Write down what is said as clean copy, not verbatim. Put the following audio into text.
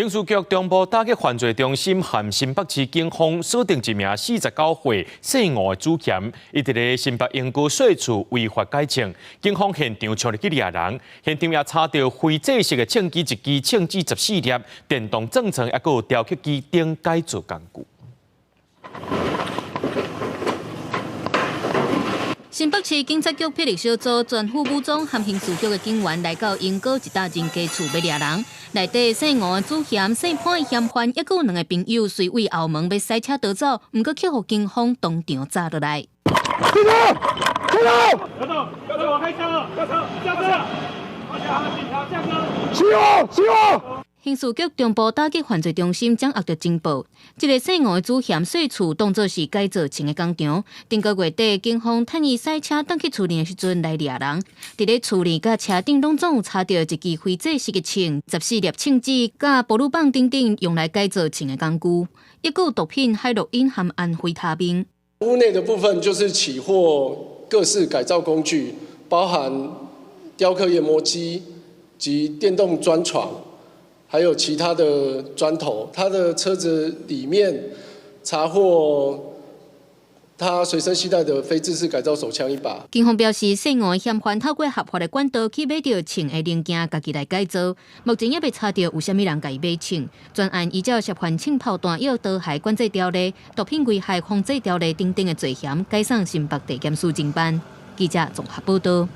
刑事局中部打擊犯罪中心和新北市警方鎖定一名49歲姓吳的主嫌，伊佇咧新北鶯歌稅厝違法改秤，警方現場衝入去掠人，現場也查著非制式的秤機一支、秤紙14粒、電動鑽床，抑閣有雕刻機等改造工具。新北市警察局霹靂小組全副武裝和刑事局的警員來到鶯歌一搭人家厝欲掠人，內底姓吳的主嫌、姓潘的嫌犯，抑閣有兩个朋友隨位後門欲駛車逃走，毋過去予警方當場抓落來。停車！停車！別動！別動！我開槍了！下車！下車！下車！起火！起火！刑事局中部打擊犯罪中心掌握著情報，這个姓吳的主嫌稅厝當作是改造秤的工廠。頂个月底，警方趁伊駛車轉去厝裡的時陣來掠人。佇咧厝裡佮車頂攏總有查著一支非制式的秤、14粒秤紙、佮哺乳棒等等用來改造秤的工具，抑閣有毒品、海洛因和安非他命。屋內的部分就是起獲各式改造工具，包含雕刻研磨機及電動鑽床。還有其他的磚頭，他的車子裡面查獲他隨身攜帶的非制式改造手槍一把。警方表示，姓吳的嫌犯透過合法的管道去買著秤的零件，家己來改造。目前猶未查著有啥物人共伊買秤。全案依照涉犯槍炮彈藥刀械管制條例、毒品危害防制條例等等的罪嫌，解送新北地檢署偵辦。記者綜合報道。